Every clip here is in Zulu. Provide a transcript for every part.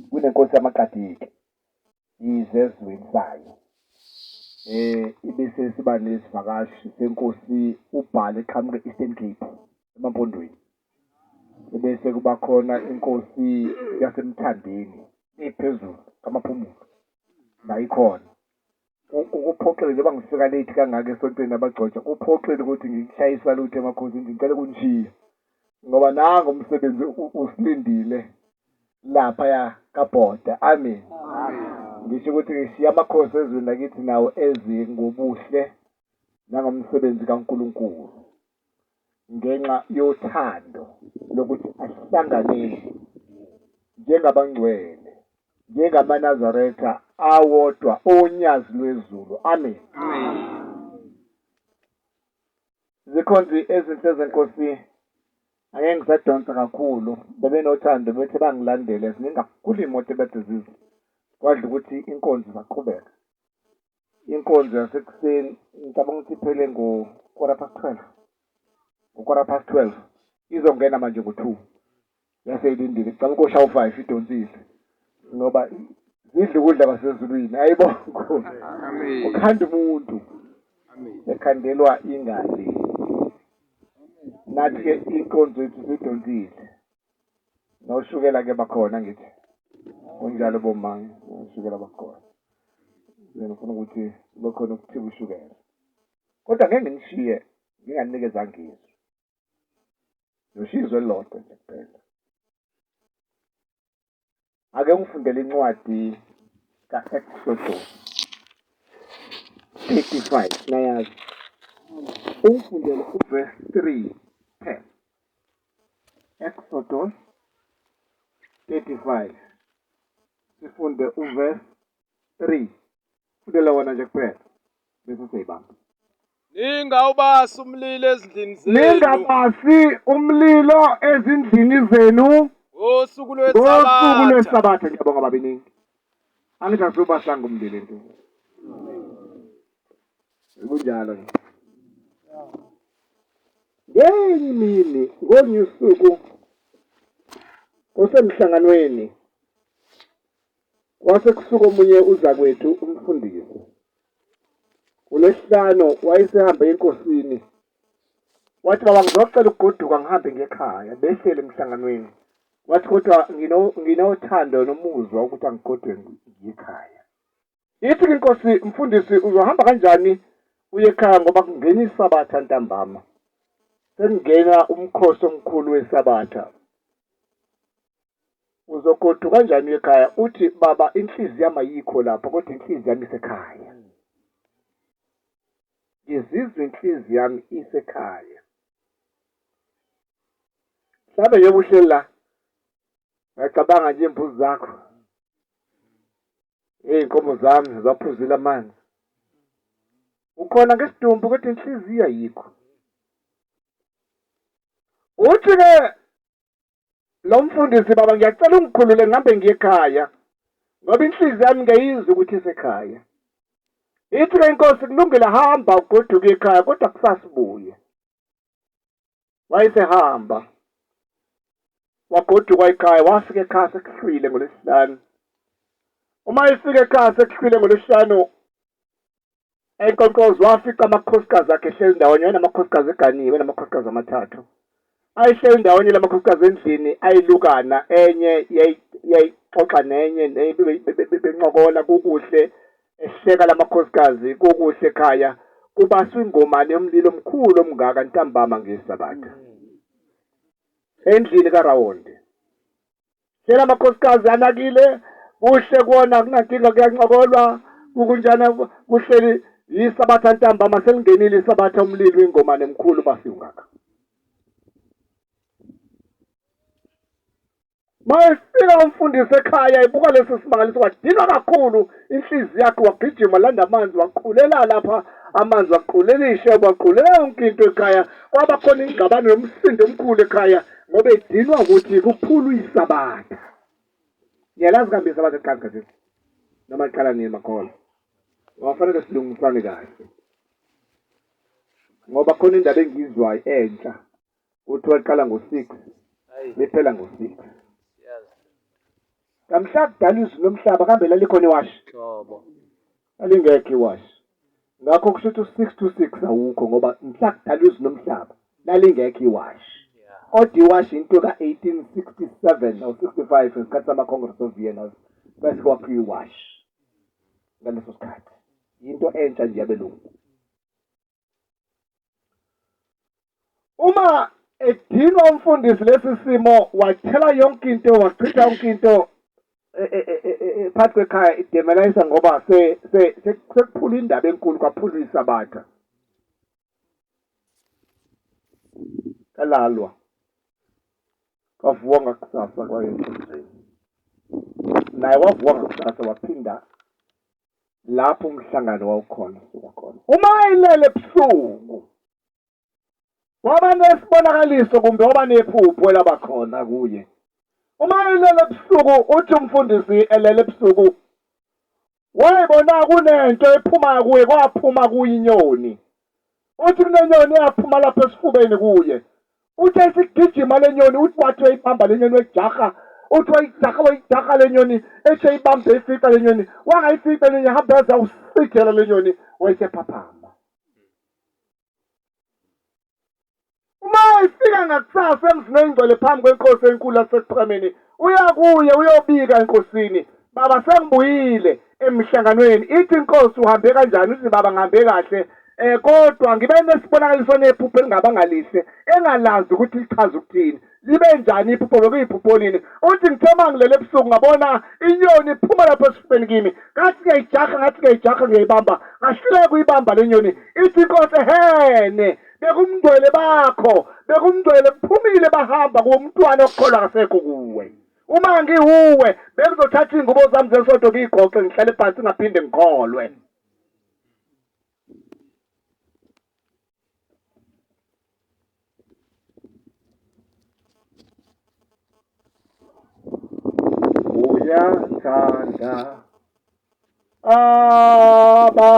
Kunenkosi yamaqadike ize ezweni sayo. Ibese siba nesivakashi senkosi uBhali eqhamuka e-Eastern Cape emaMpondweni. Ebese kuba khona inkosi yaseMthandeni ephezulu kaMaphumulo nayo ikhona. Kuphoxile njengoba ngifika late kangaka esontweni abagcotshwa, kuphoxile ukuthi ngikushayisa lutho emakhosini nje ngicela ukunishiya ngoba nangu umsebenzi usilindile laphaya kaBhoda. Amen. Ngisho ukuthi ngishiya amakhosi ezweni lakithi nawo eze ngobuhle nangomsebenzi kaNkulunkulu ngenxa yothando lokuthi ahlangane njengabangcwele njengamaNazaretha awodwa onyazi lwezulu. Amen. Zikhonzi ezinhle zenkosi angeke ngisadonsa kakhulu bebenothando bethi bangilandele ziningi kakhulu iy'moto ebede ziza kwadla ukuthi inkonzo isaqhubeka. Inkonzo yasekuseni ngicabanga ukuthi iphele ngo-quarter past 12 ngo-quarter past 12 izongena manje ngo-2 yase ilindile ngicabanga ukoshaya u-5 idonsile ngoba zidla ukudla kwasezulwini ayibo ukhanda umuntu ekhandelwa ingane nathi-ke inkonzo yethu sidonsile Noshukela ke bakhona ngithi. Kunjalo bomma, noshukela bakhona. Mina ngifuna ukuthi kube khona ukuthiba ushukela. Kodwa ngeke nginishiye nginganikezanga izwi. Ngiyoshiya izwi elilodwa nje kuphela. Ake ungifundele incwadi ka-Exodus 35 nayazi. Ungifundele uverse 3 10. Exodus 35 sifunde uverse 3. Fundela wona nje kuphela bese siyibamba. Ningawubasi umlilo ezindlini zenu. Ningabasi umlilo ezindlini zenu ngosuku lweSabatha. Ngosuku lweSabatha. Ngiyabonga baba iningi. Angithi asubasanga umlilo into. Kunjalo nje. Ngenye imini ngolunye usuku kusemhlanganweni Kwase kusuka omunye uzakwethu umfundisi. NgoLwesihlanu wayesehambe enkosini. Wathi baba ngizocela ukugoduka ngihambe ngekhaya behlele emhlanganweni. Wathi kodwa nginothando nomuzwa ukuthi angigodwe ngiyekhaya. Ithi inkosi mfundisi uzohamba kanjani uye ekhaya ngoba kungena isabatha ntambama. Sekungena umkhosi omkhulu wesabatha. Uzogoduka kanjani uye ekhaya uthi baba inhliziyo yami ayikho lapha kodwa inhliziyo yami isekhaya. Ngizizwa inhliziyo yami isekhaya. Mhlawumbe njengoba uhleli la ngiyacabanga nje iy'mbuzi zakho iy'nkomo zami zaphuzile amanzi ukhona ngesidumbu kodwa inhliziyo ayikho uthi-ke Lo mfundisi baba ngiyacela ungikhulule ngihambe ngiye ekhaya ngoba inhliziyo yami ngiyayizwa ukuthi isekhaya. Ithi ke inkosi kulungile hamba ugoduke ekhaya kodwa kusasa ubuye. Wayesehamba wagoduka ekhaya wafika ekhaya sekuhlwile ngoLwesihlanu. Uma efika ekhaya sekuhlwile ngoLwesihlanu Enkonkozo wafica amakhosikazi akhe ehleli ndawonye, wayenamakhosikazi eganiwe, enamakhosikazi amathathu. Ayehleli ndawonye la makhosikazi endlini ayilukana, enye yayixoxa nenye bencokola kukuhle, ehleka la makhosikazi kukuhle ekhaya, kubaswa ingomane yomlilo omkhulu omngaka ntambama ngeSabatha. Endlini kaRawondi. Hlela amakhosikazi anakile kuhle kuwona akunankinga kuyancokolwa kukunjana kuhleli yisabatha ntambama selingenile isabatha umlilo ingoma nemkhulu basiwungaka Mayefika umfundisi ekhaya ebuka lesi simangaliso wadinwa kakhulu inhliziyo yakhe wagijima landa amanzi waqulela lapha amanzi waqulela ishebo waqulela yonke into ekhaya kwaba khona ingxabano yomsindo omkhulu ekhaya ngoba edinwa ukuthi kuphulwa isabatha ngiyalazi kambe isabatha liqala khathesi noma liqala nini makholwa ngoba fanele silungisane kahle ngoba khona indaba engiyizwayo entsha kuthiwa liqala ngo-six liphela ngo-six. Ngamhla kudala izulu lomhlaba kambe lalikhona iwashi? Nhlobo. Lalingekho iwashi. Ngakho kusho ukuthi u-6 to 6 awukho ngoba mhla kudala izulu lomhlaba lalingekho iwashi. Kodwa iwashi into ka-1867 or 65 ngesikhathi sama-Congress of Vienna bese kwakhiwa iwashi ngaleso sikhathi. Yinto entsha nje yabelungu. Uma edinwa umfundisi lesi simo wathela yonke into wachitha yonke into e, e, e, phakathi kwekhaya idemelayisa ngoba sekuphula indaba enkulu kwaphulwa isabatha kalalwa kwavuka ngakusasa kwaye enkonzweni naye wavuka ngakusasa waphinda lapho umhlangano wawukhona suka khona uma elele ebusuku waba nesibonakaliso kumbe waba nephupho elaba khona kuye uma elele ebusuku uthi umfundisi elele ebusuku wayebona kunento ephuma kuye kwaphuma kuye inyoni uthi kunenyoni eyaphuma lapha esifubeni kuye Uthe isigijima le nyoni uthi wathi uyayibamba le nyoni wejaha uthi wayijaha wayijaha le nyoni ethi ayibambe ifica le nyoni wangayifica le nyoni hamba yaze awusithela le nyoni wayesephaphama uma ifika ngakusasa emzini oyingcwele phambi kwenkosi enkulu yasekuphakameni uya kuye uyobika enkosini baba sengibuyile emhlanganweni ithi inkosi uhambe kanjani uthi baba ngihambe kahle eh kodwa ngibe nesibonakaliso nephupho elingabanga lihle engalazi ukuthi lichaza ukuthini libe njani iphupho bekuyiphupho lini uthi ngithe uma ngilele ebusuku ngabona inyoni iphuma lapho esifubeni kimi ngathi ngiyayijaha ngathi ngiyayijaha ngiyayibamba ngahluleka kuyibamba le nyoni ithi inkosi ehene bekumngcwele bakho bekumngcwele kuphumile bahamba kuwumntwana okukholwa kasekho kuwe uma ngiwuwe bengizothatha iy'ngubo zami zesonto ngiyigoqe ngihlale phansi ngaphinde ngikholwe uyathanda aba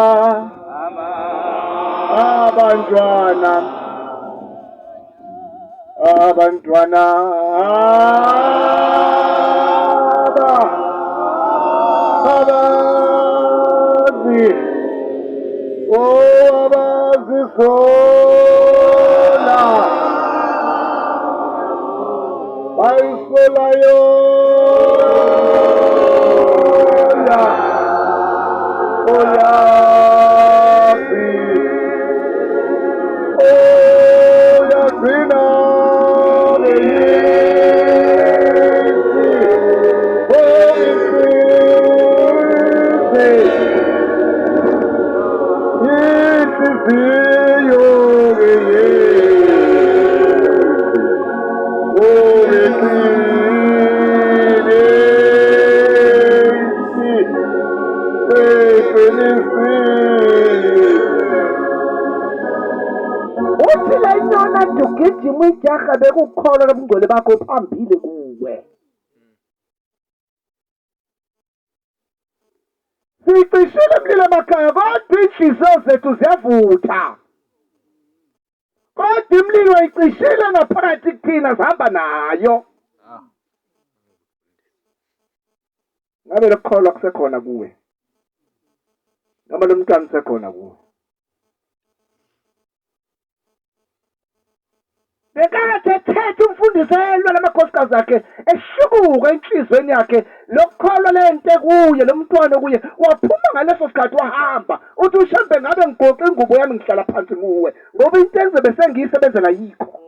abantwana abantwana aba abazi oh abazisola bayisolayo ya oyazi oyazina inhliziyo uthi la inyona ugijima uyijaha bekukholwa lobungcwele bakho phambili kuwe sicishile umlilo emakhaya kodwa iy'nhliziyo zethu ziyavutha kodwa imlilo ayicishile ngaphakathi kuthina sihamba nayo ngabe lokukholwa kusekhona kuwe noma lo mntwana usekhona kuwe Ngenkathi ethetha umfundisi elwa namakhosikazi akhe eshukuka enhlizweni yakhe lokukholwa lento ekuye lo mntwana okuye waphuma ngaleso sikhathi wahamba uthi ushembe ngabe ngigoqa ingubo yami ngihlala phansi kuwe ngoba into engizobe sengiyisebenzela yikho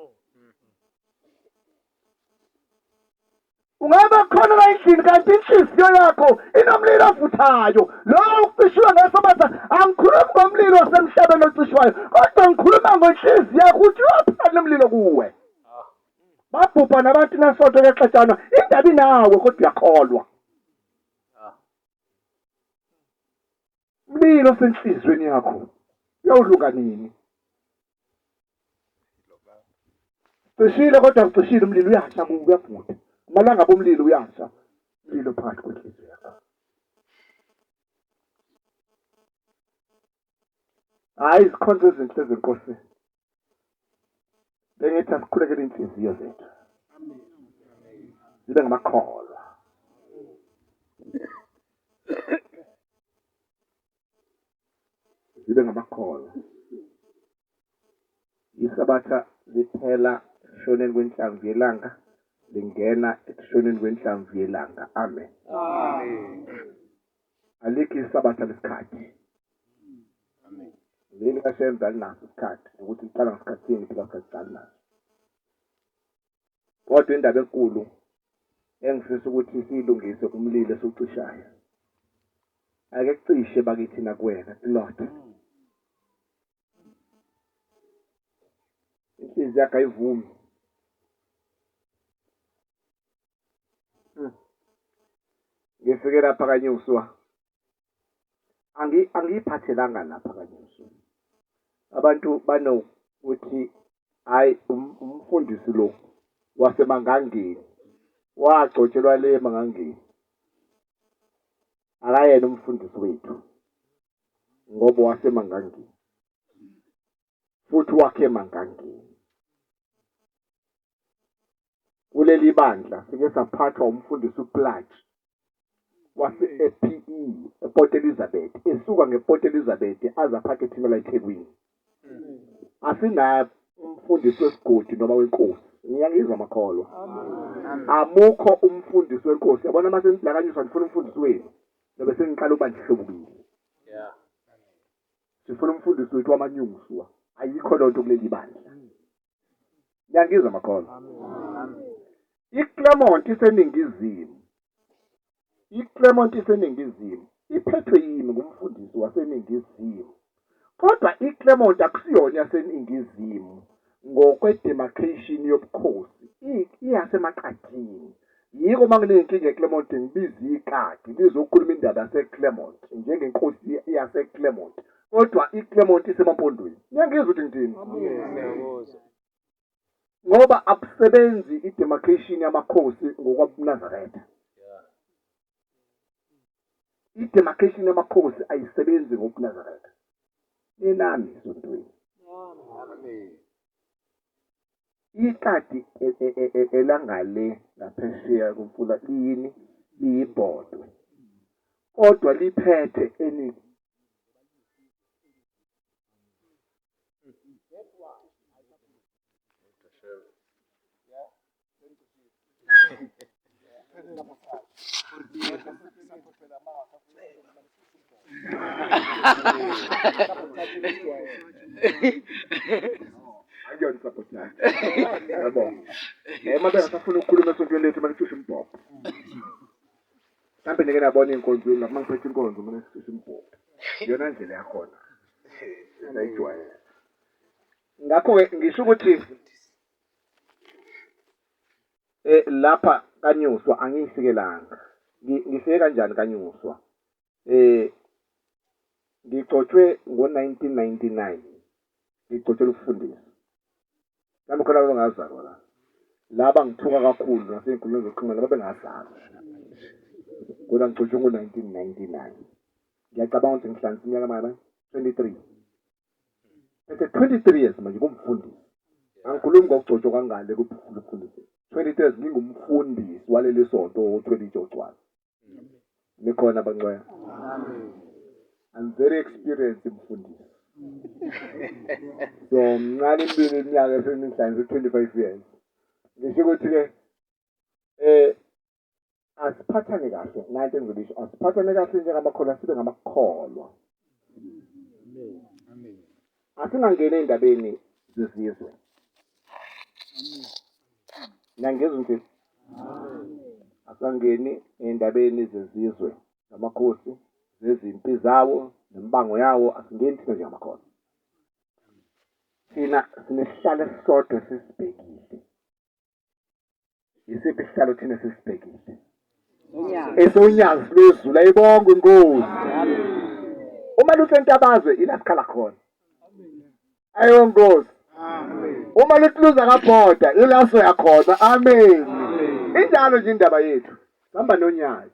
Ungaba khona la endlini kanti inhliziyo yakho inomlilo ovuthayo. Lowo ucishiwe ngesabatha angikhulumi ngomlilo wasemhlabeni ocishwayo, kodwa ngikhuluma ngenhliziyo yakho ukuthi uyophela umlilo kuwe. Babhubha nabantu nasonto kuyaxatshanwa, indaba inawe kodwa uyakholwa. Umlilo osenhliziyweni yakho uyawuluka nini? Cishile kodwa ucishile umlilo uyasha kuwe uyavutha. Amalanga bomlilo uyasha. Umlilo phakathi kwenhliziyo yakho. Hayi izikhonzo ezinhle zenkosi. Bengithi asikhulekele inhliziyo zethu. Zibe ngamakholwa. ngamakholwa. Isabatha liphela ekushoneni kwenhlamvu yelanga lingena ekushoneni kwenhlamvu yelanga. Amen. Amen. Alikho isabatha lesikhathi. Amen. Leli kaShembe alinaso isikhathi ukuthi liqala ngasikhathi sini liphela ngasikhathi alinaso. Kodwa indaba enkulu engifisa ukuthi siyilungise umlilo esiwucishayo. Ake kucishe bakithi nakuwena Lord. Inhliziyo yakhe ayivumi. Ngifike lapha kanyuswa. Angiyiphathelanga lapha kanyuswa. Abantu banokuthi hayi umfundisi lo waseMangangeni wagcotshelwa le eMangangeni. Akayena umfundisi wethu ngoba waseMangangeni. Futhi wakhe eMangangeni. Kuleli bandla sike saphathwa umfundisi uPlaj wase-PE ePort Elizabeth esuka ngePort Elizabeth aze aphathe thina la eThekwini. Asinaye umfundisi wesigodi noma wenkosi. Niyangizwa makholwa? Amukho umfundisi wenkosi. Yabona uma senilakanyiswa nifuna umfundisi wenu nobe sengiqala ukuba ndihlubukile. Yeah. Sifuna umfundisi wethu wamanyuswa. Ayikho loo nto kuleli bandla. Niyangizwa makholwa? IClermont iseningizimu. IClermont iseningizimu. Iphethwe yimi ngumfundisi waseningizimu. Kodwa iClermont akusiyona yaseningizimu ngokwe-demarcation yobukhosi. Iyasemaqadini. Yiko uma nginey'nkinga eClermont ngibiza ikati lizokhuluma indaba yaseClermont njengenkosi yaseClermont. Kodwa iClermont isemampondweni. Niyangizwa ukuthi ngithini? Ngiyakuzwa. Ngoba akusebenzi i-demarcation yamakhosi ngokwabuNazaretha. Yeah. I-demarcation yamakhosi ayisebenzi ngobuNazaretha. Ninami esontweni. Amen. Ikati elangale ngaphesheya komfula liyini? Liyibhodwe. Kodwa liphethe eningi. Akuyona isapoti yakhe. Yabo. Uma bengasafuni ukukhuluma esontweni lethu kumele umbhobho. Mhlawumbe nike nabona ey'nkonzweni lapho uma ngiphethe inkonzo kumele sicishe umbhobho. Iyona ndlela yakhona. Esayijwayele. Ngakho-ke ngisho ukuthi lapha kaNyuswa angiyifikelanga. Ngifike kanjani kaNyuswa? Ngigcotshwe ngo-1999. Ngigcotshelwe ukufundisa. Mhlawumbe khona abangazalwa la. Laba ngithuka kakhulu nasey'nkundleni zokuxhumana babengazalwa. Kodwa ngigcotshwe ngo-1999. Ngiyacabanga ukuthi ngihlanganisa iminyaka emingaki? 23. Phethe 23 years manje ngumfundisi. Angikhulumi ngokugcotshwa kwangale kubufundisi. 23 years ngingumfundisi waleli sonto o-20 Jocwana. Nikhona bangcwele? I'm very experienced mfundisi. So mncane impilo iminyaka esemihlanganise 25 years. Ngisho ukuthi ke asiphathane kahle nanto engizobisho asiphathane kahle njengamakholwa sibe ngamakholwa. Amen. Asingangeni ey'ndabeni zezizwe. Niyangizwa nje? Asingangeni ey'ndabeni zezizwe zamakhosi zezimpi zawo nemibango yawo asingeni thina njengamakholwa. Thina sinesihlalo esisodwa esisibhekile. Yisiphi isihlalo thina esisibhekile? Esonyazi lwezulu ayibongwe inkosi. Uma luthi entabazwe ila sikhala khona. Ayo nkosi. Uma luthi luza kabhoda ila soya khona. Amen. Injalo nje indaba yethu. Sihamba nonyazi.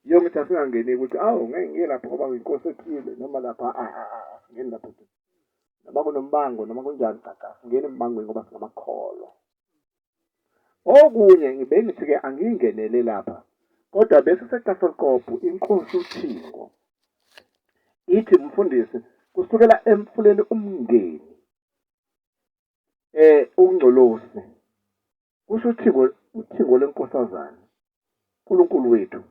Yiyo ngithi asingangeni ukuthi awu ngeke ngiye lapho ngoba ngiyinkosi ethile noma lapha asingeni lapho. Noma kunombango noma kunjani cha cha singeni embangweni ngoba singamakholwa. Okunye bengithi-ke angingenele lapha kodwa bese seTafelkop inkosi uThingo ithi mfundisi Kusukela emfuleni uMngeni uNgcolosi kusho uthingo uthingo lenkosazana uNkulunkulu wethu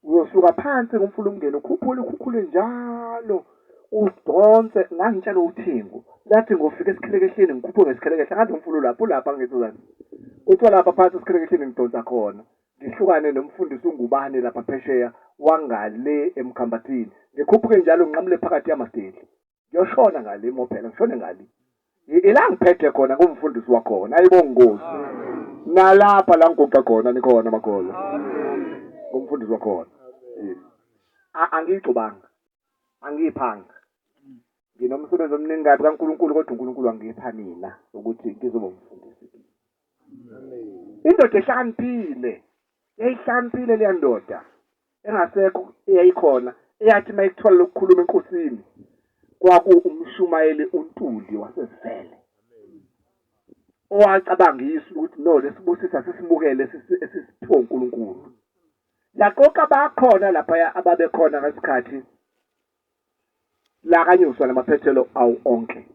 uyosuka phansi kumfula uMngeni ukhuphule ukhukhule njalo udonse ngangitshela uthingo lathi ngofika esikhelekehleni ngikhuphuke ngesikhelekehle ngathi umfula ulapha ulapha ngethuzana kuthiwa lapha phansi esikhelekehleni ngidonsa khona ngihlukane nomfundisi uNgubane lapha phesheya wangale emkhambathini ngikhuphuke njalo nginqamule phakathi yamadeli ngiyoshona ngale mophela ngishone ngale ila ngiphethe khona ngumfundisi wakhona ayibongozi nalapha la ngiguqa khona nikhona makholwa ngumfundisi wakhona angiyigcobanga angiyiphanga nginomsebenzi omningi kabi kaNkulunkulu kodwa uNkulunkulu angipha mina ukuthi ngizoba umfundisi indoda ehlakaniphile yayihlakaniphile leya ndoda engasekho eyayikhona eyathi uma ikuthola lokukhuluma enkosini kwaku umshumayeli uNtuli wasezivele owacabanga isu ukuthi no lesibusiso asisimukele esisiphiwe uNkulunkulu laqoqa bakhona lapha ababekhona ngesikhathi lakanyuswa namaphethelo awu onke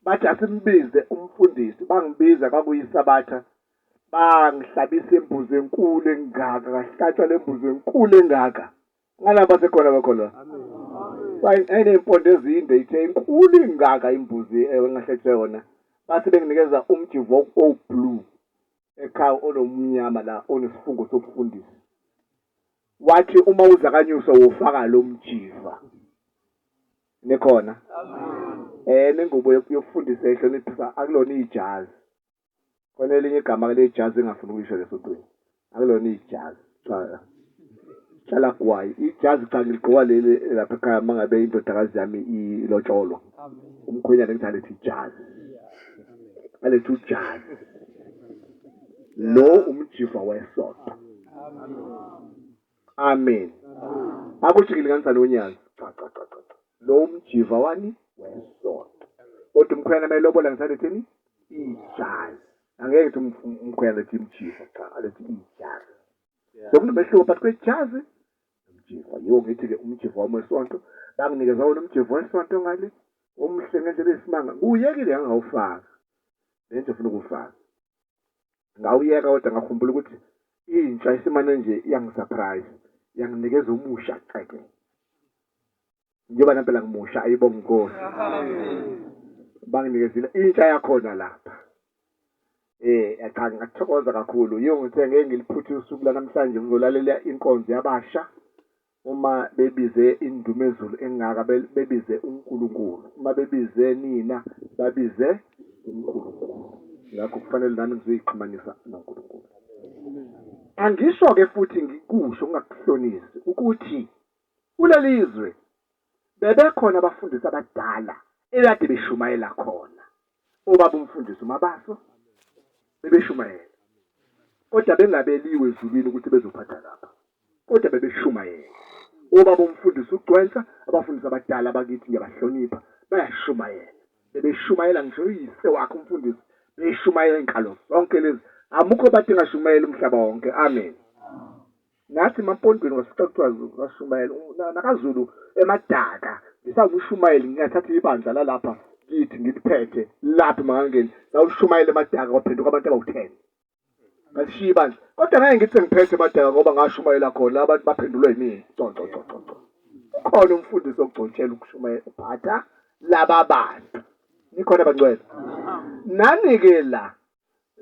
bathi asimbize umfundisi bangibiza kwakuyisabatha bangihlabisa imbuzi enkulu engaka ngahlatshwa le mbuzi enkulu engaka ngalapha sekhona bakholwa ayiney'mpondo ezinde ithe inkulu ingaka imbuzi engahlatshwa yona base benginikeza umjivo owu-blue ekhaya onomnyama la onesifungo sobufundisi wathi uma uza kanyusa wofaka lo mjiva nikhona nengubo yokufundisa ehloniphisa akulona ijazi khona elinye igama lejazi engafuni ukulisho lesontweni akulona ijazi cha hlala gwayi ijazi cha ngiligqoka leli lapha ekhaya uma ngabe indodakazi yami ilotsholwa umkhwenyana ngithi alethi ijazi alethi ujazi lo umjiva wesonto amen akusho ngilinganisa nonyazi cha cha cha cha lo umjiva wani wesonto kodwa umkhwenyana mayelobola ngithi aletheni ijazi angeke ngithi umkhwenyana lethi imjiva cha alethi ijazi so kunomehluko phakathi kwejazi nomjiva yiwo ngithi-ke umjiva wami wesonto banginikeza wona umjiva wesonto ngale omuhle ngendlela eyisimanga ngiwuyekile ngangawufaka nentsha ufuna ukuwufaka ngawuyeka kodwa ngakhumbula ukuthi intsha isimane nje iyangisurprise yanginikeza omusha ceke njengoba nampela ngimusha ayibonga inkosi banginikezile intsha yakhona lapha eh cha ngathokoza kakhulu yiyo ngithe ngeke ngiliphuthe usuku lanamhlanje ngizolalela inkonzo yabasha uma bebize indumezulu engaka bebize uNkulunkulu uma bebize nina babize uNkulunkulu ngakho kufanele nami ngizoyixhumanisa noNkulunkulu angisho-ke futhi ngikusho ngingakuhlonisi ukuthi Kuleli zwe bebekhona abafundisi abadala ekade beshumayela khona. Obaba umfundisi uMabaso bebeshumayela kodwa bengabeliwe ezulwini ukuthi bezophatha lapha kodwa bebeshumayela. Obaba umfundisi uGcwensa, abafundisi abadala bakithi ngiyabahlonipha, bayashumayela. Bebeshumayela ngisho uyise wakhe umfundisi beshumayela iy'nkalo zonke lezi. Amukho badinga shumayela umhlaba wonke. Amen. Nathi emampondweni wasifica kuthiwa washumayela nakaZulu emadaka ngisawushumayeli ngingathatha ibandla lalapha kithi ngiliphethe lapha emangangeni sawushumayela emadaka kwaphenduka abantu abawu-10 ngalishiya ibandla kodwa ngeke ngithi sengiphethe emadaka ngoba ngashumayela khona abantu baphendulwe yimina conco conco conco ukhona umfundisi okugcontshela ukushumayela uphatha laba bantu nikhona bangcwele nani-ke la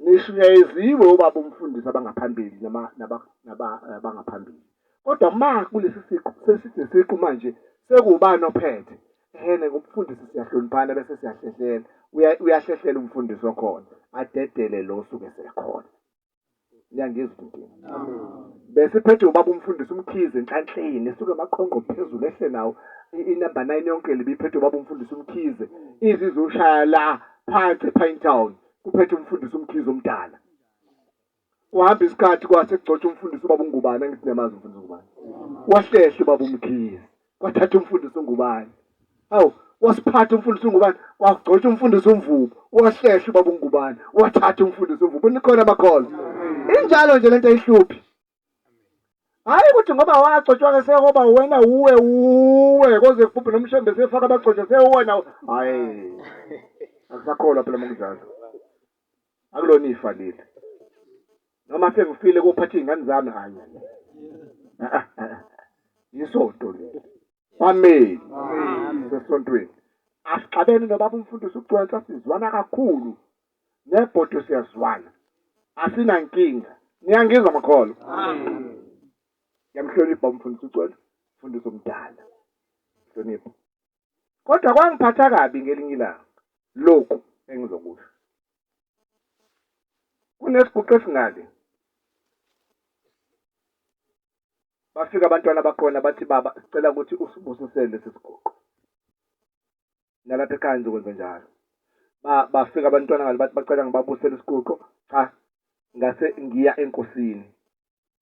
Nishunyayezwiwe obaba umfundisi abangaphambili noma nabangaphambili. Kodwa ma kulesi siqu sesinesiqu manje sekuwubani ophethe? Ehene ngumfundisi siyahloniphana bese siyahlehlela. Uyahlehlela umfundisi okhona adedele lo osuke sekhona. Niyangizwa inkinga. Bese phethe ubaba umfundisi uMkhize enhlanhleni esuke emaqonqo phezulu ehle nawo inumber 9 yonke libiphethwe ubaba umfundisi uMkhize izizoshaya la phansi ePinetown kuphethe umfundisi uMkhize omdala. Kuhamba isikhathi kwase kugcotshwa umfundisi ubaba uNgubane angithi niyamazi umfundisi uNgubane. Wahlehla ubaba uMkhize kwathatha umfundisi uNgubane. Hawu wasiphatha umfundisi uNgubane wagcotshwa umfundisi uMvubu wahlehla ubaba uNgubane wathatha umfundisi uMvubu nikhona amakholwa. Injalo nje lento ayihluphi. Hhayi ukuthi ngoba wagcotshwa-ke sekoba wena wuwe wuwe koze kubhubhe nomshembe sefaka abagcotshwa sewuwena. Hhayi, akusakholwa phela uma kunjalo. Akulona ifa leli. Noma sengifile kophatha iy'ngane zami, hhayi. Yisonto leli. Amen. Sesontweni. Asixabene nobaba umfundisi uGcwensa sizwana kakhulu. Nebhodo siyazwana. Asinankinga. Niyangizwa makholo? Amen. Ngiyamhlonipha umfundisi uGcwensa, umfundisi omdala. Hlonipha. Kodwa kwangiphatha kabi ngelinye ilanga lokhu engizokusho. Kunesiguqo esingale. Bafika abantwana bakhona bathi baba sicela ukuthi usibusisele lesi siguqo. Nalapha ekhaya ngizokwenza njalo. Bafika abantwana ngale bathi bacela ngibabusele isiguqo. Cha, ngase ngiya enkosini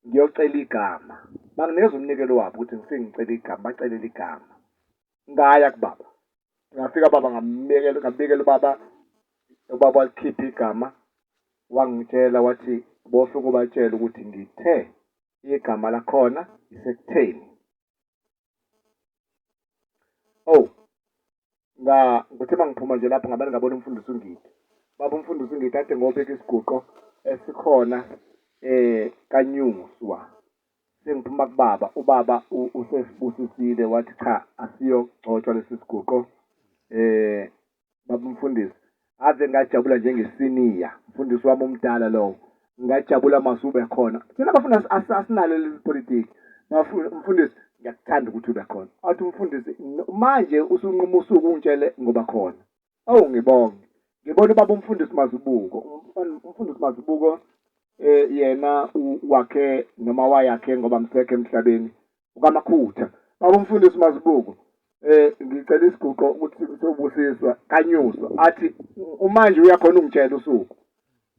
ngiyocela igama. Banginikeza umnikelo wabo ukuthi ngifike ngicele igama, bacelele igama. Ngaya kubaba. Ngafika baba ngambikela ngabikela ubaba, ubaba walikhipha igama wangitshela wathi bofike ubatshele ukuthi ngithe igama lakhona isekutheni. Oh, nga ngithe mangiphuma nje lapho ngabane ngabona umfundisi uNgidi. Baba umfundisi uNgidi kade ngobeka isiguqo esikhona kaNyuswa. Sengiphuma kubaba, ubaba usesibusisile wathi cha asiyogcotshwa lesi siguqo baba umfundisi. Ave ngajabula njengesiniya, mfundisi wami omdala lowo. Ngajabula masube khona. Thina bafuna asinalo leli politiki. Mfundisi ngiyakuthanda ukuthi ube khona. Athi umfundisi manje usunquma usuku ungitshele ngoba khona. Awu ngibonge. Ngibona ubaba umfundisi Mazibuko. Umfundisi Mazibuko yena wakhe noma wayakhe ngoba msekhe emhlabeni ukaMakhutha. Baba umfundisi Mazibuko ngicela isiguqo ukuthi sobusiswa kanyuswa athi umanje uyakhona ungitshela usuku.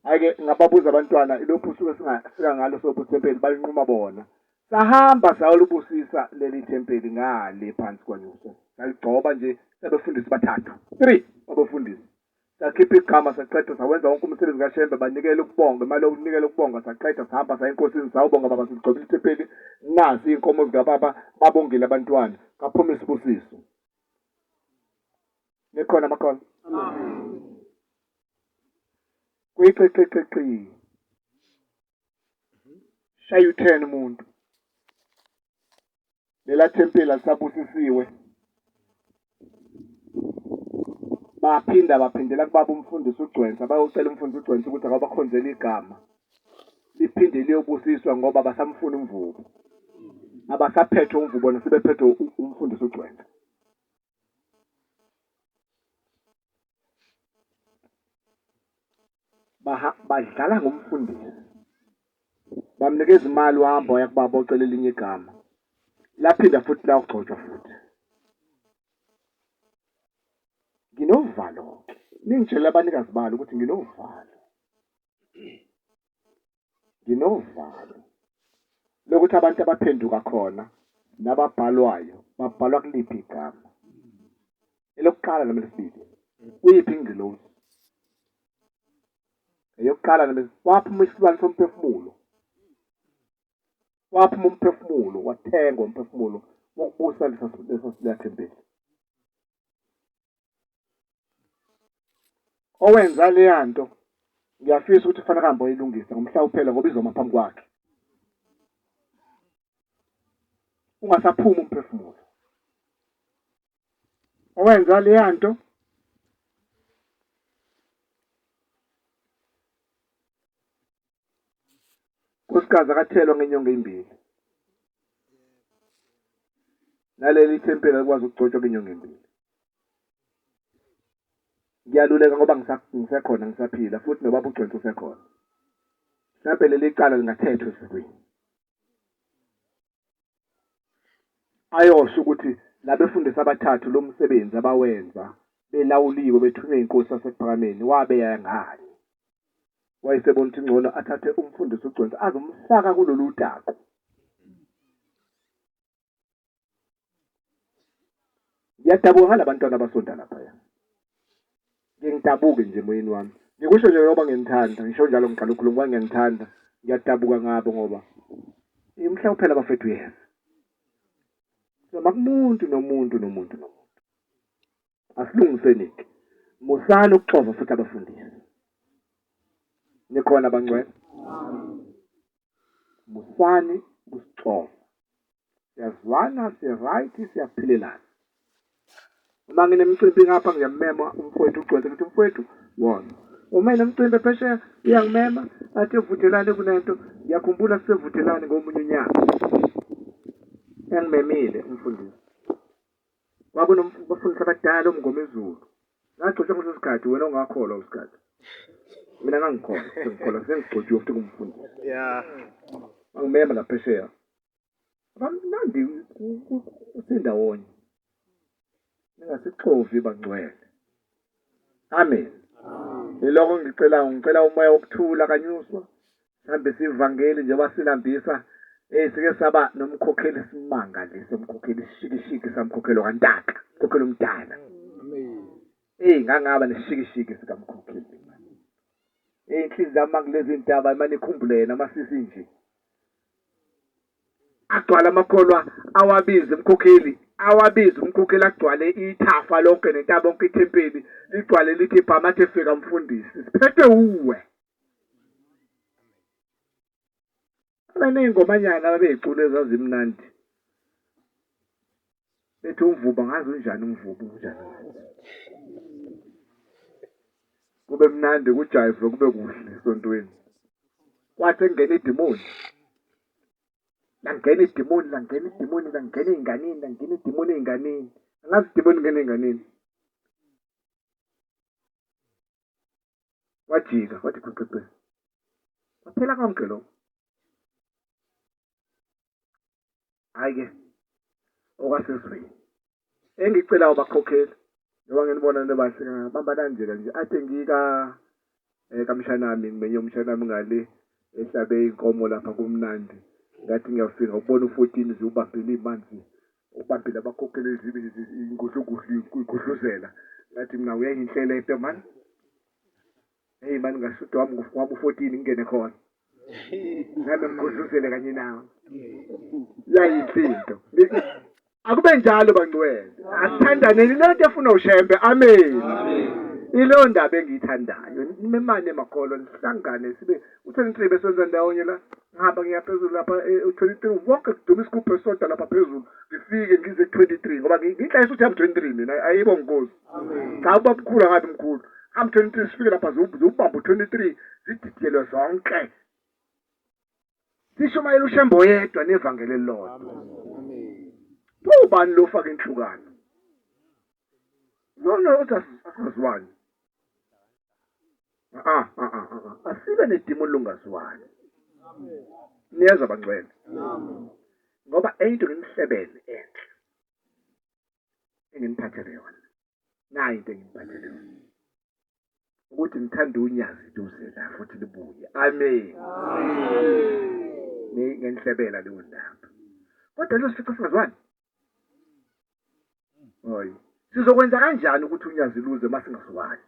Ake ngababuza abantwana ilokhu usuku esingafika ngalo sobusa ithempeli balinquma bona. Sahamba sayolubusisa leli thempeli ngale phansi kwaNyuswa. Saligcoba nje sabefundisi bathathu. 3 abafundisi. Sakhipha igama saqeda sawenza wonke umsebenzi kaShembe banikela ukubonga imali yokunikela ukubonga saqeda sahamba saya enkosini sawubonga baba siligcobile ithempeli nazi iy'nkomo zikababa babongile abantwana kaphuma isibusiso. Nikhona makhona? Kwiqiqiqiqi. Shaya u-10 umuntu. Lela thempeli alisabusisiwe. Baphinda baphindela kubaba umfundisi uGcwensa bayocela umfundisi uGcwensa ukuthi akabakhonzele igama. Liphinde liyobusiswa ngoba basamfuna umvubo. Abasaphethwe umvubo sebephethwe umfundisi uGcwensa. Badlala ngomfundisi. Bamnikeza imali wahamba waya kubaba ocela elinye igama. Laphinda futhi lawugcotshwa futhi. Nginovalo-ke. Ningitshele abanikazi balo ukuthi nginovalo. Nginovalo lokuthi abantu abaphenduka khona nababhalwayo babhalwa kuliphi igama. Elokuqala noma elesibili? Kuyiphi ingilosi? Eyokuqala noma waphuma isilwane somphefumulo. Waphuma umphefumulo, wathengwa umphefumulo wokubusa lesa thempeli. Owenza leya nto ngiyafisa ukuthi kufanele ahambe oyilungisa ngomhla uphela ngoba izoma phambi kwakhe. Ungasaphumi umphefumulo. Owenza leya nto Nkosikazi akathelwa ngenyongo ezimbili. Naleli thempeli alikwazi ukugcotshwa ngenyongo ezimbili. Ngiyaluleka ngoba ngisekhona ngisaphila futhi nobaba uGcwensa usekhona. Mhlawumbe leli cala lingathethwa ezulwini. Ayosho ukuthi labefundisi abathathu lo msebenzi abawenza belawuliwe bethunywe inkosi yaseKuphakameni wabe yangani. Wayesebona ukuthi ngcono athathe umfundisi uGcwensa azomfaka kulolu taku. Ngiyadabuka ngalabantwana abasonta laphaya. Ngidabuke nje emoyeni wami. Ngikusho nje ngoba nginithanda, ngisho njalo ngiqala ukukhuluma ngoba ngiyanithanda. Ngiyadabuka ngabo ngoba Umhlaba uphela bafethu uyeza. Noma kumuntu nomuntu nomuntu nomuntu. Asilungiseni-ke. Musani ukuxova futhi abafundisi. Nikhona abangcwele? Musani ukusixova. Siyazwana, si-right, siyaphilelana. Uma nginemicimbi ngapha ngiyamema umfowethu ugcwele ngithi umfowethu wona. Uma enemicimbi phesheya uyangimema athi evuthelane kunento. Ngiyakhumbula sisevuthelane ngomunye unyaka. Engimemile umfundisi. Kwakunabafundisi abadala oMngomezulu. Ngagcotshwa ngaleso sikhathi wena ongakholwa usikhathi. Mina ngangikholwa, sengikholwa sengigcotshiwe futhi kumfundisi. Yeah. Bangimema la phesheya. Bamnandi usendawonye. Ningasixovi bangcwele. Amen. Yiloko ngicela ngicela umoya wokuthula kanyuswa. Sihambe sivangeli njengoba silambisa. Eh sike saba nomkhokheli simanga lesi umkhokheli ishikishiki samkhokhelo kaNtaka, umkhokheli omdala. Amen. Eh ngangaba neshikishiki sikamkhokheli. Eh inhliziyo yami kulezi ntaba imane ikhumbule yena masisi nje. Agcwala amakholwa awabize umkhokheli awabize umkhokheli agcwale ithafa lonke nentaba yonke ithempeli ligcwale lithi bhama athi fika mfundisi siphethwe uwe. Abaney'ngomanyana ababey'cula ezazimnandi. Bethi umvubo angazi unjani umvubo unjani. Kube mnandi kujayive kube kuhle esontweni. Kwathi engena idimoni. Langena idimoni, langena idimoni, langena ey'nganeni, langena idimoni ey'nganeni. Angazi idimoni lingena ey'nganeni. Wajika wathi gwiqiqi. Kwaphela konke lokho. Hhayi ke okwasezweni. Engicela ubakhokheli njengoba nginibona nibahle kangaka bamba kanje kanje ade ngika kamshanami ngimenye umshanami ngale ehlabe inkomo lapha kumnandi ngathi ngiyafika ukubona u-14 ziwubambile iy'manzi ubambile abakhokheli ingudlungudlu igudluzela ngathi mina uyayinhle lento mani. Hey mani ngashuda wami wami u-14 ngingene khona nami ngigudluzele kanye nawe. Yayinhle into. Akube njalo bangcwele. Asithandaneni lento efuna uShembe. Amen. Ileyo ndaba engiyithandayo. Nimemane makholwa nihlangane sibe u-23 besenza ndawonye la. Ngihamba ngiya phezulu lapha u-23 wonke kuduma isigubhu esisodwa lapha phezulu. Ngifike ngize ku-23 ngoba nginhlayisa ukuthi hamba 23 mina ayibo nkosi. Cha ubab'mkhulu angabi mkhulu. Hamba 23 sifike lapha ziwubamba u-23 zididiyelwe zonke. Sishumayela uShembe oyedwa nevangeli elilodwa. Ubani lo ofaka inhlukano? Lona othi asingazwani. Ah ah ah ah. Asibe nedimoni longazwani. Niyezwa bangcwele. Ngoba into nginihlebele enhle. Enginiphathele yona. Nayi into enginiphathele yona. Ukuthi ngithanda unyazi luze la futhi libuye. Amen. Ngenhlebela leyo ndaba. Kodwa losifica singazwani. Hayi. Sizokwenza kanjani ukuthi unyazi luze masingazwani?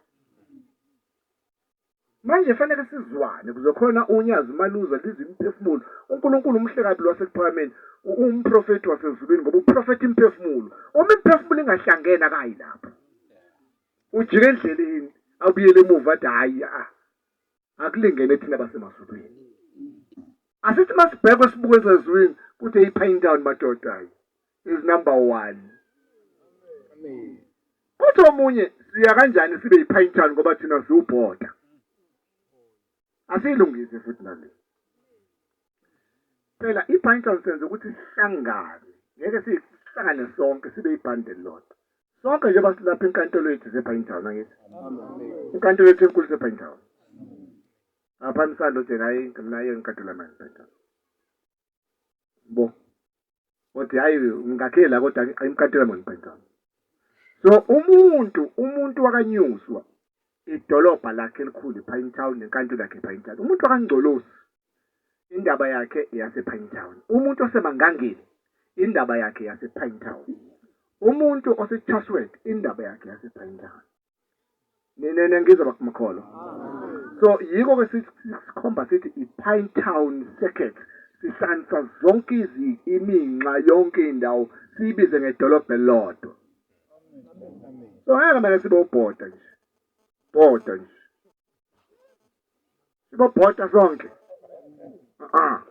Manje fanele sizwane kuze khona unyazi maluza lize imiphefumulo. uNkulunkulu umhle kabi lwasekuphakameni umprofeti wasezulwini ngoba uprofetha imiphefumulo. Uma imiphefumulo ingahlangene akayi lapho. Ujike endleleni abuyele emuva athi hayi ah akulingene thina basemazulwini. Asithi masibhekwe sibuke ezulwini kuthi iPine Town madoda hayi is number 1. Amen. Kuthi omunye siya kanjani sibe yiPine Town ngoba thina siwubhoda. Asiyilungise futhi nale. Phela iPine Town senze ukuthi sihlangane. Ngeke sihlangane sonke sibe ibhande elilodwa. Sonke njengoba silapha inkantolo yethu isePine Town angithi. Inkantolo yethu enkulu isePine Town. Ngapha emsando nje naye naye inkantolo yamanje iPine Town. Bo. Kodwa hayi ngakhe la kodwa inkantolo yamanje iPine Town. So umuntu wakanyuswa idolobha lakhe elikhulu iPine Town nenkantolo yakhe iPine Town. Umuntu wakangcolosi indaba yakhe yasePine Town. Umuntu osemangangeni indaba yakhe yasePine Town. Umuntu oseChatsworth indaba yakhe yasePine Town. Nina ngizwa bakumakholwa. So yiko ke sikhomba sithi iPine Town Circuit. Sihlanganisa zonke iminxa yonke indawo siyibize ngedolobha elilodwa. So ngeke mele sibe ubhoda nje. Bhoda nje. Sibobhoda sonke. Ah.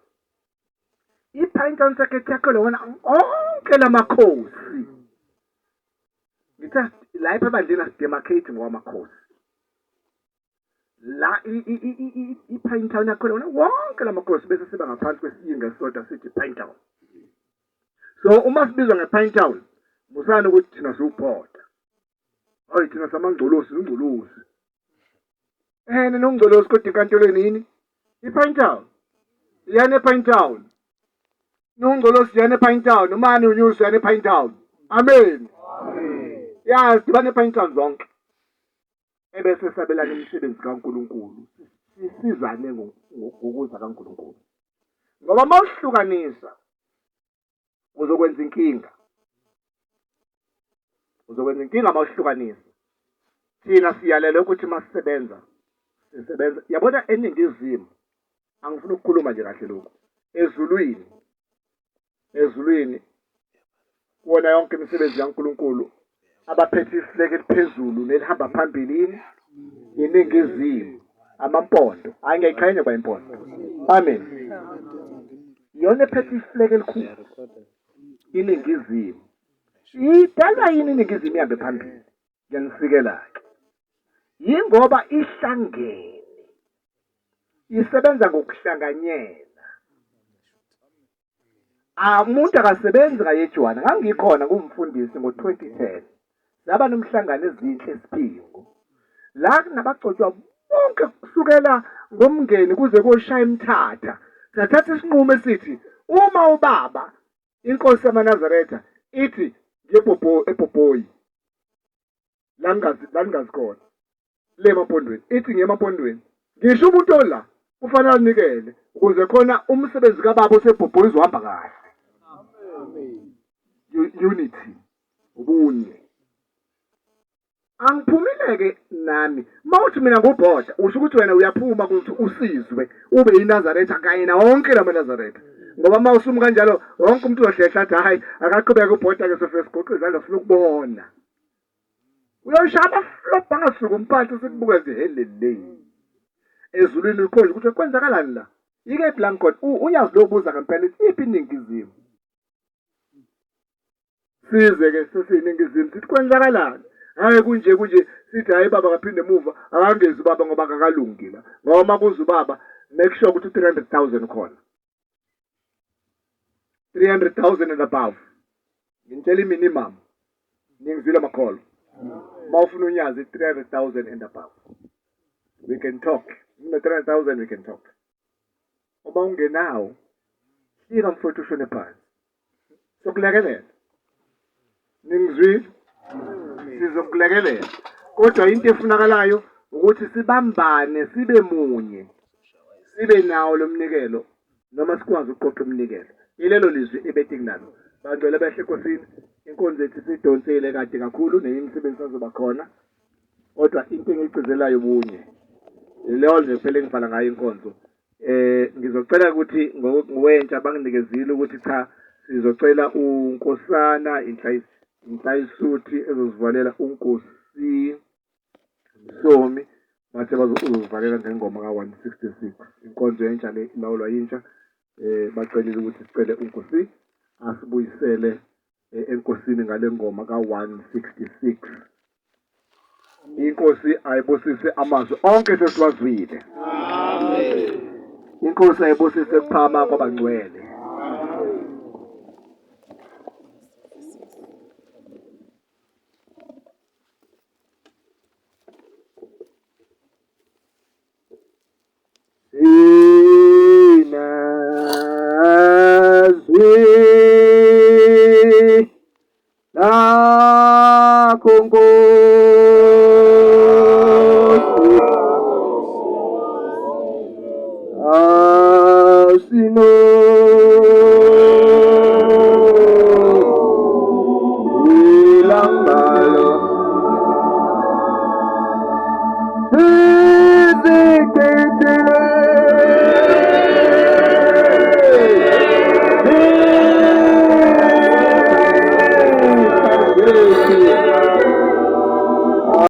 I-Pinetown Circuit yakho lona onke lamakhosi. Ngithe la ebandleni asidemarcate ngokwamakhosi. La i-Pinetown yakho lona wonke lamakhosi bese siba ngaphansi kwesiyinga esisodwa sithi Pinetown. So uma sibizwa nge-Pinetown musani ukuthi thina siwubhoda. Hayi thina samangcolosi ungcolosi. Ehene nongcolosi kodwa inkantolo yini? I-Pine Town. Iyani e-Pine Town. Nongcolosi iyani e-Pine Town. Umani unyusi iyani e-Pine Town. Amen. Ya sidibane e-Pine Town zonke. Ebese sabelana imisebenzi kaNkulunkulu. Sisizane ngokuza kaNkulunkulu. Ngoba mawuhlukanisa uzokwenza inkinga uzokwenza inkinga uma uhlukanisa thina siyalelwe ukuthi uma sisebenza sisebenza yabona eningizimu angifuni ukukhuluma nje kahle lokhu ezulwini ezulwini kuwona yonke imisebenzi kaNkulunkulu abaphethe iflegi eliphezulu nelihamba phambili yini iningizimu amampondo hayi ngiyayiqhenya kwa impondo amen iyona ephethe iflegi elikhulu iningizimu idalwa yini iningizimu ihambe phambili ngiyanisikela-ke yingoba ihlangene isebenza ngokuhlanganyela Ah, umuntu akasebenzi ngayejwana ngangikhona ngumfundisi ngo-2010 saba nomhlangano ezinhle esiphingo la kunabagcotshwa bonke kusukela ngomngeni kuze koshaya imthatha sathatha isinqumo esithi uma ubaba inkosi yamanazaretha ithi ngiyebhobho ebhobhoyi la ngingazi la ngingazi khona le emampondweni ithi ngiye emampondweni ngisho umuntu ola kufanele anikele ukuze khona umsebenzi kababa osebhobhoyi uzohamba kahle unity ubunye angiphumile-ke nami uma uthi mina ngubhoda usho ukuthi wena uyaphuma ukuthi usizwe ube yinazaretha kanye na wonke la manazaretha ngoba uma usumi kanjalo wonke umuntu uzohlehla athi hhayi akaqhubeke ubhoda-ke sofike sigoqe izandla sifuna ukubona Uyoshaya amaflop angasuki umphansi sikubuka nje helele. Ezulwini likhona ukuthi kwenzakalani la? Yike Blankon unyazi lobuza ngempela iphi iningizimu. Size ke sesiyiningizimu sithi kwenzakalani? Hayi kunje kunje sithi hayi baba kaphinde emuva akangezi ubaba ngoba akakalungi la. Ngoba makuza ubaba make sure ukuthi 300,000 khona. 300,000 and above ngintshela i-minimum ningizwile makholo uma ufuna unyazi 300,000 and above we can talk une 300,000 we can talk uma ungenawo hlika mfowethu ushone phansi sokulekelela ningizwile sizokulekelela kodwa into efunakalayo ukuthi sibambane sibe munye sibe nawo lo mnikelo noma sikwazi ukuqoqa iminikelo ilelo lizwi ebeti kunalo bangcwele behle enkosini inkonzo yethu sidonsile kade kakhulu nenye imisebenzi sazoba khona kodwa into engiyigcizelayo ubunye leyo nje kuphela engivala ngayo inkonzo Eh ngizocela ukuthi ngowentsha banginikezile ukuthi cha sizocela uNkosana Inhlayisuthi ezozivalela uNkosi Msomi bathe bazozivalela ngengoma ka-166 inkonzo yentsha le ilawulwa yintsha eh bacelile ukuthi sicele uNkosi asibuyisele eh, enkosini ngale ngoma ka-166 Inkosi ayibusise amazwi onke sesiwazwile. Amen. Inkosi ayibusise kuphama kwabangcwele. Sinazwi lakho Nkosi.